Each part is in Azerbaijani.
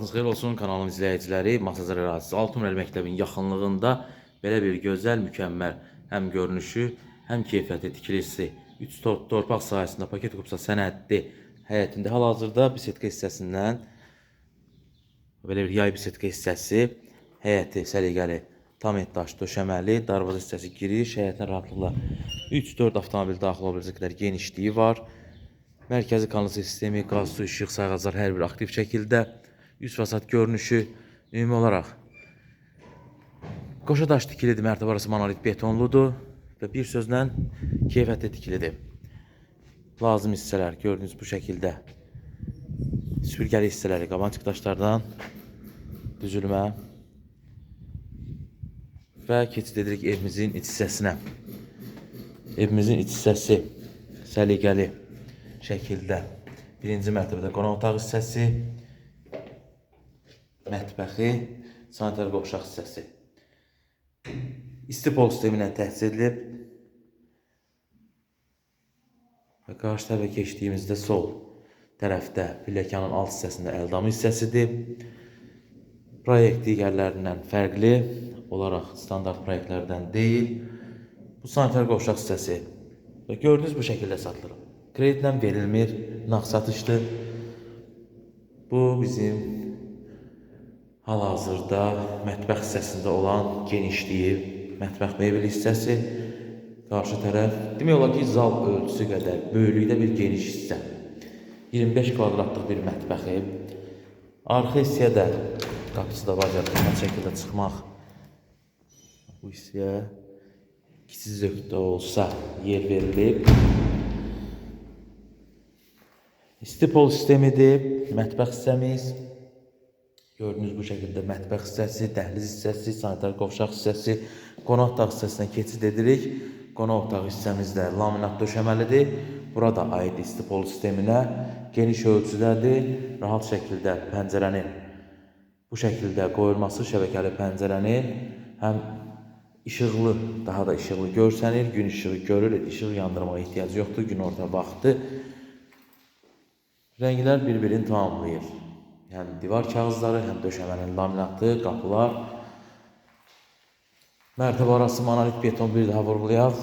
Vaxtınız xeyir olsun kanalın izləyiciləri. Masazır ərazisi 6 nömrəli məktəbin yaxınlığında belə bir gözəl, mükəmməl həm görünüşü, həm keyfiyyəti tikilisi 3 torpaq sahəsində paket kupça sənədli həyətində hal-hazırda bisetka hissəsindən belə bir yay bisetka hissəsi, həyəti səliqəli, tam et daş döşəməli, darvaza hissəsi giriş, həyətinə rahatlıqla 3-4 avtomobil daxil ola biləcək qədər genişliyi var. Mərkəzi kanalizasiya sistemi, qaz, su, işıq, sayğaclar hər bir aktiv şəkildə. Üst fasad görünüşü ümumi olaraq qoşa daş tikilidir, mərtəbə arası monolit betonludur və bir sözlə keyfiyyətli tikilidir. Lazım hissələr gördüyünüz bu şəkildə süpürgəli hissələri qabançıq daşlardan düzülmə və keçid edirik evimizin iç hissəsinə. Evimizin iç hissəsi səliqəli şəkildə birinci mərtəbədə qonaq otağı hissəsi, mətbəxi, sanitar qovşaq hissəsi. İsti pol sistemi ilə təchiz edilib. Və qarşı tərəfə keçdiyimizdə sol tərəfdə pilləkanın alt hissəsində əldamı hissəsidir. Proyekt digərlərindən fərqli olaraq standart proyektlərdən deyil. Bu sanitar qovşaq hissəsi və gördüyünüz bu şəkildə satılır. Kreditlə verilmir, nağd satışdır. Bu bizim hal-hazırda mətbəx hissəsində olan genişliyi, mətbəx mebel hissəsi. Qarşı tərəf demək olar ki, zal ölçüsü qədər böyüklükdə bir geniş hissə. 25 kvadratlıq bir mətbəxi. Arxa hissəyə də qapısı da var, rahat şəkildə çıxmaq. Bu hissəyə kiçik zövqdə olsa yer verilib. İsti pol sistemidir, mətbəx hissəmiz. Gördüyünüz bu şəkildə mətbəx hissəsi, dəhliz hissəsi, sanitar qovşaq hissəsi, qonaq otağı hissəsinə keçid edirik. Qonaq otağı hissəmiz də laminat döşəməlidir. Burada aid isti pol sisteminə geniş ölçüdədir. Rahat şəkildə pəncərənin bu şəkildə qoyulması şəbəkəli pəncərənin həm işıqlı, daha da işıqlı görsənir. Gün işığı görür, işıq yandırmağa ehtiyac yoxdur. Günorta vaxtı. Rənglər bir-birini tamamlayır. Yəni divar kağızları, həm döşəmənin laminatı, qapılar. Mərtəbə arası monolit beton bir daha vurğulayaq.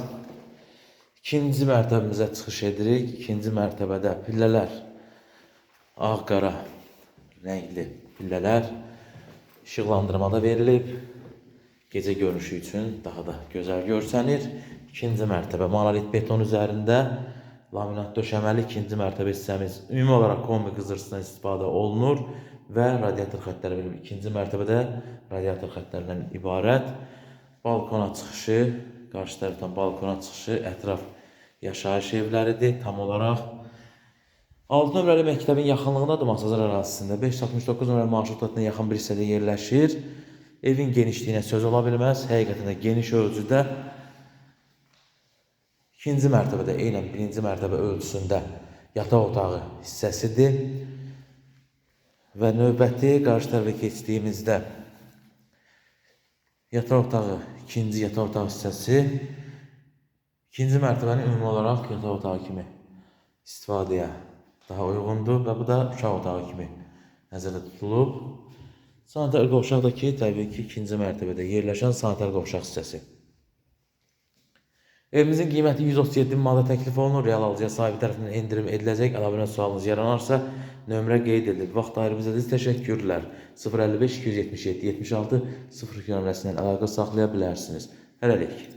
İkinci mərtəbəmizə çıxış edirik. İkinci mərtəbədə pillələr ağ-qara rəngli pillələr işıqlandırmada verilib. Gecə görünüşü üçün daha da gözəl görsənir. İkinci mərtəbə monolit beton üzərində laminat döşəməli ikinci mərtəbə hissəmiz ümumi olaraq kombi qızdırıcısından istifadə olunur və radiator xəttləri verilib. İkinci mərtəbədə radiator xəttlərindən ibarət balkona çıxışı, qarşı tərəfdən balkona çıxışı, ətraf yaşayış evləridir tam olaraq. 6 nömrəli məktəbin yaxınlığındadır Masazır ərazisində. 569 nömrəli marşrut xəttinə yaxın bir hissədə yerləşir. Evin genişliyinə söz ola bilməz. Həqiqətən də geniş ölçüdə. İkinci mərtəbədə eynən birinci mərtəbə ölçüsündə yataq otağı hissəsidir. Və növbəti qarşı tərəfə keçdiyimizdə yataq otağı, ikinci yataq otağı hissəsi ikinci mərtəbənin ümumi olaraq yataq otağı kimi istifadəyə daha uyğundur və bu da uşaq otağı kimi nəzərdə tutulub. Sanitar qovşaq da ki, təbii ki, ikinci mərtəbədə yerləşən sanitar qovşaq hissəsi. Evimizin qiyməti 137 min manata təklif olunur. Real alıcıya sahibi tərəfindən endirim ediləcək. Əlavə sualınız yaranarsa nömrə qeyd edilib. Vaxt ayırıb izlədiyiniz təşəkkürlər. 055 277 76 02 nömrəsindən əlaqə saxlaya bilərsiniz. Hələlik.